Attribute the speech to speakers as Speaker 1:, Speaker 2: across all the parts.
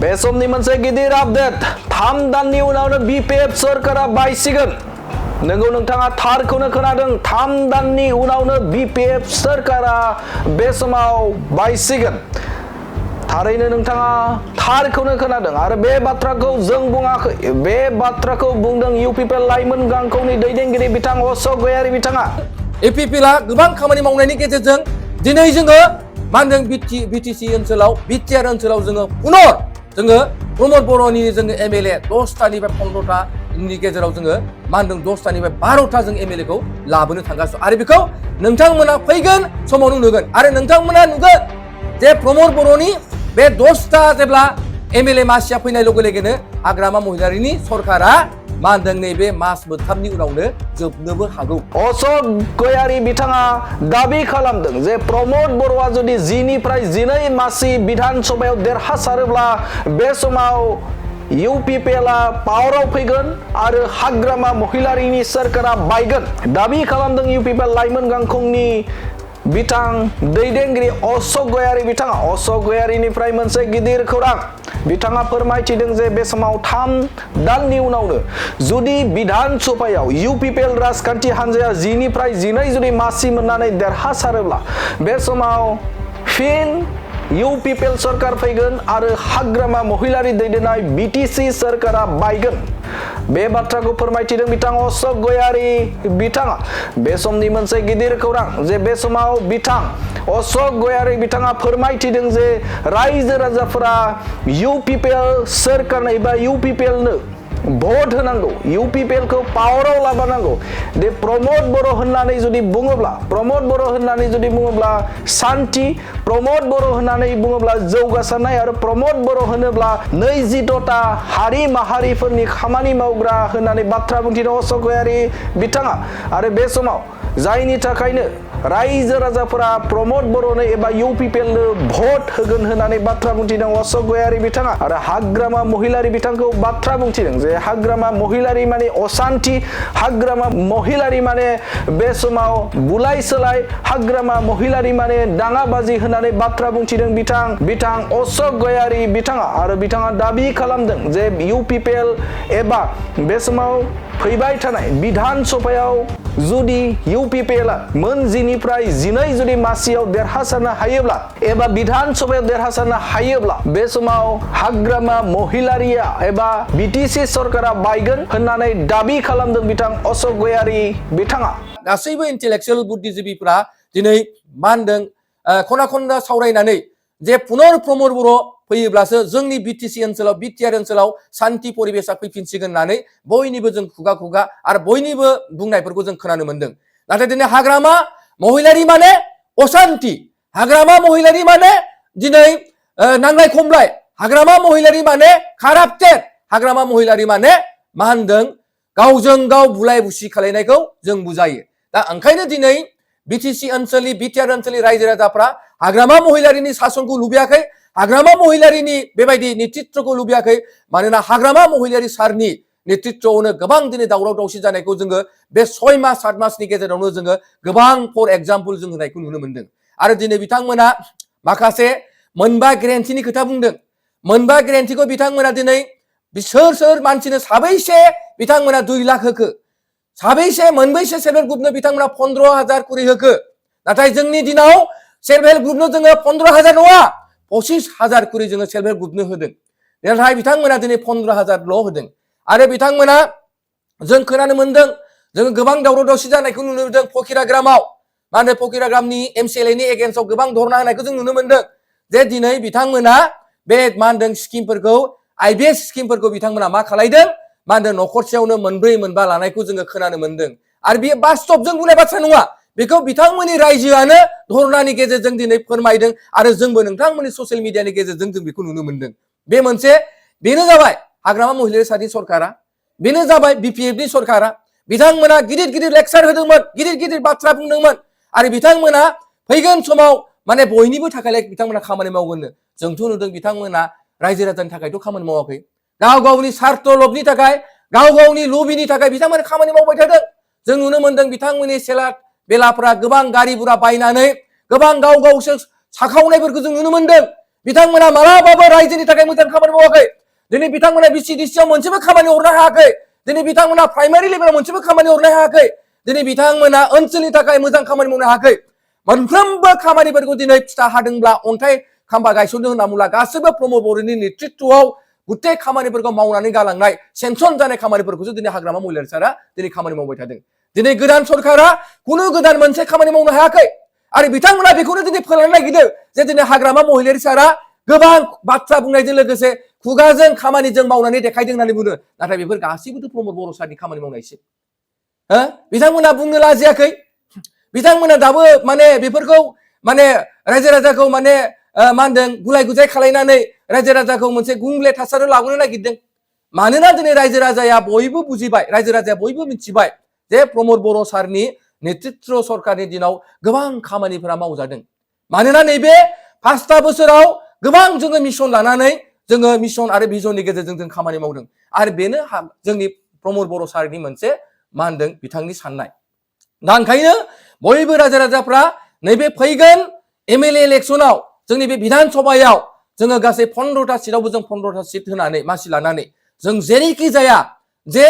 Speaker 1: बे समनि मोनसे गिदिर आपडेट 3 दाननि उनावनो BPF सरकारा बायसिगोन। नोंगौ नोंथाङा थारखौनो खोनादों 3 दाननि उनावनो BPF सरकारा बे समाव बायसिगोन। थारैनो नोंथाङा थारखौनो खोनादों आरो बे बाथ्राखौ जों बुङाखै, बे बाथ्राखौ बुंदों UPPL लाइमोन गांखौनि दैदेनगिरि बिथां अशोक गयारी बिथाङा।
Speaker 2: UPPLआ गोबां खामानि मावनायनि गेजेरजों दिनै जोङो मा होनदों BTC ओनसोलाव BTR ओनसोलाव जोङो पुनर जोङो प्रमद बर'नि जोङो MLA 10थानिफ्राय 15थानि गेजेराव जोङो मा होनदों 10थानिफ्राय 12था जों MLA खौ लाबोनो थांगासिनो आरो बेखौ नोंथांमोना फैगोन समावनो नुगोन आरो नोंथांमोना नुगोन जे प्रमद बर'नि बे 10था जेब्ला MLA मासिया फैनाय लोगो लोगोनो हाग्रामा महिलारिनि सरकारा मा होनदों नैबे मास मोनथामनि उनावनो जोबनोबो हागौ।
Speaker 1: अशोक गयारी बिथाङा दाबि खालामदों जे प्रमद बर'आ जुदि 10 निफ्राय 12 मासि बिधान सभायाव देरहासारोब्ला बे समाव UPPLआ पावाराव फैगोन आरो हाग्रामा महिलारिनि सरकारा बायगोन। दाबि खालामदों UPPL लाइमोन गांखंनि बिथां दैदेनगिरि अशोक गयारी बिथाङा। अशोक गयारीनिफ्राय मोनसे गिदिर खौरां बिथाङा फोरमायथिदों जे बे समाव 3 दाननि उनावनो जुदि बिधान सभायाव UPPL राजखान्थि हान्जाया 10 निफ्राय 12 जुदि मासि मोननानै देरहासारोब्ला बे समाव फिन UPPL सरकार फैगोन आरो हाग्रामा महिलारि दैदेननाय BTC सरकारा बायगोन। बे बाथ्राखौ फोरमायथिदों बिथां अशोक गयारी बिथाङा। बे समनि मोनसे गिदिर खौरां जे बे समाव बिथां अशोक गयारी बिथाङा फोरमायथिदों जे रायजो राजाफोरा UPPL सरकारनो एबा UPPL नो भट होनांगौ, UPPL खौ पावाराव लाबोनांगौ। दे प्रमद बर' होननानै जुदि बुङोब्ला शान्ति, प्रमद बर' होननानै बुङोब्ला जौगासारनाय आरो प्रमद बर' होनोब्ला 26ता हारि माहारिफोरनि खामानि मावग्रा होननानै बाथ्रा बुंथिदों अशोक गयारी बिथाङा। आरो बे समाव जायनि थाखायनो रायजो राजाफोरा प्रमद बर'नो एबा UPPL नो भट होगोन होननानै बाथ्रा बुंथिदों अशोक गयारी बिथाङा। आरो हाग्रामा महिलारि बिथांखौ बाथ्रा बुंथिदों जे हाग्रामा महिलारि माने अशान्ति, हाग्रामा महिलारि माने बे समाव बुलाय सोलाय, हाग्रामा महिलारि माने दाङाबाजि होननानै बाथ्रा बुंथिदों बिथां अशोक गयारी बिथाङा। आरो बिथाङा दाबि खालामदों जे UPPL एबा बे समाव फैबाय थानाय बिधान सभायाव जुदि UPPLआ मोन 10 निफ्राय 12 जुदि मासियाव देरहासारनो हायोब्ला एबा बिधान सभायाव देरहासारनो हायोब्ला बे समाव हाग्रामा महिलारिया एबा BTC सरकारा बायगोन होननानै दाबि खालामदों बिथां अशोक गयारी बिथाङा।
Speaker 2: गासैबो इन्टेलेक्चुयेल बुद्धिजीबिफ्रा दिनै मा होनदों खना खनला सावरायनानै जे पुनर प्रमद बर' फैयोब्लासो जोंनि BTC ओनसोलाव BTR ओनसोलाव शान्ति परिबेसा फैफिनसिगोन होननानै बयनिबो जों खुगा आरो बयनिबो बुंनायफोरखौ जों खोनानो मोनदों। नाथाय दिनै हाग्रामा महिलारि माने अशान्ति, हाग्रामा महिलारि माने दिनै नांलाय खमलाय, हाग्रामा महिलारि माने काराप्टेड, हाग्रामा महिलारि माने मा होनदों गावजों गाव बुलाय बुसि खालायनायखौ जों बुजायो। दा ओंखायनो दिनै BTC ओनसोलनि BTR ओनसोलनि रायजो राजाफ्रा हाग्रामा महिलारिनि सासनखौ लुबैयाखै, हाग्रामा महिलारिनि बेबायदि नेतृत्वखौ लुबैयाखै। मानोना हाग्रामा महिलारि सारनि नेतृत्वआवनो गोबां दिनै दावराव दावसि जानायखौ जोङो बे 6 मास 7 मासनि गेजेरावनो जोङो गोबां फर एग्जाम्पल जों होनायखौ नुनो मोनदों। आरो दिनै बिथांमोना माखासे मोनबा ग्यारेन्टिनि खोथा बुंदों। मोनबा ग्यारेन्टिखौ बिथांमोना दिनै सोर मानसिनो साबैसे बिथांमोना 2 लाख होखो, साबैसे मोनबैसे सेल्फ हेल्प ग्रुपनो बिथांमोना 15,000 करि होखो। नाथाय जोंनि दिनाव सेल्फ हेल्प ग्रुपनो जोङो 15,000 नङा 25,000 करि जोङो सेल्फ हेल्प ग्रुपनो होदों। नाथाय बिथांमोना दिनै 15,000ल' होदों। आरो बिथांमोना जों खोनानो मोनदों जोङो गोबां दावराव दावसि जानायखौ नुनो मोनदों फकिराग्रामाव। मा होनो फकिराग्रामनि MCLAनि एगेन्स्टआव गोबां धरना होनायखौ जों नुनो मोनदों। जे दिनै बिथांमोना बे मा होनदों स्किमफोरखौ IBS स्किमफोरखौ बिथांमोना मा खालायदों, मा होनदों न'खरसेयावनो 4 मोनबा लानायखौ जोङो खोनानो मोनदों। आरो बेयो बास्तबजों बुंनाय बाथ्रा नङा, बेखौ बिथांमोननि रायजोआनो धरनानि गेजेरजों दिनै फोरमायदों आरो जोंबो नोंथांमोननि ससियेल मिडियानि गेजेरजों जों बेखौ नुनो मोनदों। बेनो जाबाय हाग्रामा महिलारि सारनि सरकारा, बेनो जाबाय BPFनि सरकारा। बिथांमोना गिदिर लेक्सार होदोंमोन, गिदिर बाथ्रा बुंदोंमोन आरो बिथांमोना फैगोन समाव माने बयनिबो थाखाय बिथांमोना खामानि मावगोननो। जोंथ' नुदों बिथांमोना रायजो राजानि थाखायथ' खामानि मावाखै, गाव गावनि स्वार्थ लबनि थाखाय, गाव गावनि लबिनि थाखाय बिथांमोना खामानि मावबाय थादों। जों नुनो मोनदों बिथांमोननि सेला बेलाफोरा गोबां गारि गुरा बायनानै गोबां गाव गावसो साखावनायफोरखौ जों नुनो मोनदों। बिथांमोना मालाबाबो रायजोनि थाखाय मोजां खामानि मावाखै दिनै बिथांमोना बिसिडिसिआव मोनसेबो खामानि हरनो हायाखै दिनै बिथांमोना प्राइमारि लेभेलाव मोनसेबो खामानि हरनो हायाखै दिनै बिथांमोना ओनसोलनि थाखाय मोजां खामानि मावनो हायाखै मोनफ्रोमबो खामानिफोरखौ दिनै फिथा हादोंब्ला अन्थाइ खाम्बा गायसनदों होनना बुंब्ला गासैबो प्रमद बर'नि नेतृत्वआव गुथे खामानिफोरखौ मावनानै गालांनाय सेनसन जानाय खामानिफोरखौसो दिनै हाग्रामा महिलारि सारा दिनै खामानि मावबाय थादों दिनै गोदान सरकारा खुनु गोदान मोनसे खामानि मावनो हायाखै आरो बिथांमोना बेखौनो दिनै फोलावनो नागिरदों जे दिनै हाग्रामा महिलारि सारा गोबां बाथ्रा बुंनायजों लोगोसे खुगाजों खामानिजों मावनानै देखायदों होननानै बुङो नाथाय बेफोर गासैबोथ' प्रमद बर' सारनि खामानि मावनायसो बिथांमोना बुंनो लाजियाखै बिथांमोना दाबो माने बेफोरखौ माने रायजो राजाखौ माने मा होनदों गुलाय गुजाय खालायनानै रायजो राजाखौ मोनसे गुंग्ले थासारियाव लाबोनो नागिरदों मानोना दिनै रायजो राजाया बयबो बुजिबाय रायजो राजाया बयबो मिथिबाय जे प्रमद बर' सारनि नेतृत्व सरकारनि दिनाव गोबां खामानिफोरा मावजादों मानोना नैबे 5 बोसोराव गोबां जोङो मिशन लानानै जोङो मिशन आरो भिजननि गेजेरजों जों खामानि मावदों आरो बेनो जोंनि प्रमद बर' सारनि मोनसे मा होनदों बिथांनि साननाय दा ओंखायनो बयबो रायजो राजाफ्रा नैबे फैगोन एमएलए इलेक्सनाव जोंनि बे बिधान सभायाव जोङो गासै 15टा सिटआवबो जों 15टा सिट होनानै मासि लानानै जों जेरैखि जाया जे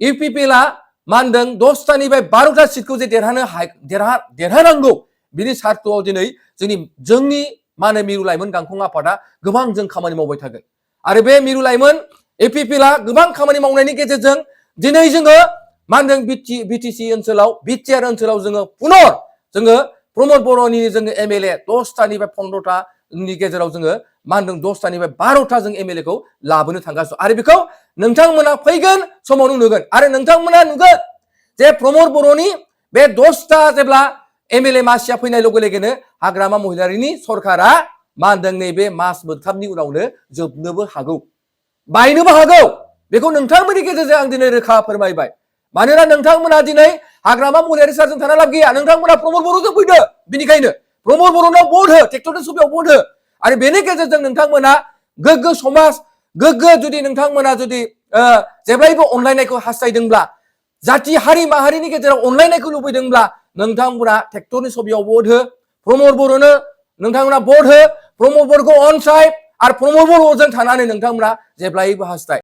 Speaker 2: इउपिपिएलआ मा होनदों 10टानिफ्राय 12टा सिटखौ जे देरहानांगौ बिनि सार्थआव दिनै जोंनि मा होनो मिरु लाइमोन गांखं आफादा गोबां जों खामानि मावबाय थागोन आरो बे मिरु लाइमोन इउपिपिएलआ गोबां खामानि मावनायनि गेजेरजों दिनै जोङो मा होनदों बिटिसि ओनसोलाव बिटिआर ओनसोलाव जोङो जोङो प्रमद बर'नि जोङो एमएलए 10टानिफ्राय 15टानि गेजेराव जोङो मा होनदों 10टानिफ्राय 12टा जों एमएलए खौ लाबोनो थांगासिनो आरो बेखौ नोंथांमोना फैगोन समावनो नुगोन आरो नोंथांमोना नुगोन जे प्रमद बर'नि बे 10टा जेब्ला एमएलए मासिया फैनाय लोगो लोगोनो हाग्रामा महिलारिनि सरकारा मा होनदों नैबे मास मोनथामनि उनावनो जोबनोबो हागौ बायनोबो हागौ बेखौ नोंथांमोननि गेजेरजों आं दिनै रोखा फोरमायबाय मानोना नोंथांमोना दिनै हाग्रामा महिलारि सारजों थाना लाब गैया नोंथांमोना प्रमद बर'जों फैदो बेनिखायनो प्रमद बर'नाव भट हो ट्रेक्टरनि सुबिदायाव भट हो आरो बेनि गेजेरजों नोंथांमोना गोग्गो समाज गोग्गो जुदि नोंथांमोना जुदि जेब्लायबो अनलायनायखौ हास्थायदोंब्ला जाथि हारि माहारिनि गेजेराव अनलायनायखौ लुबैदोंब्ला नोंथांमोना ट्रेक्टरनि सुबिदायाव भट हो प्रमद बर'नो नोंथांमोना भट हो प्रमद बर'खौ अनसाय आरो प्रमद बर'जों थानानै नोंथांमोना जेब्लायबो हास्थाय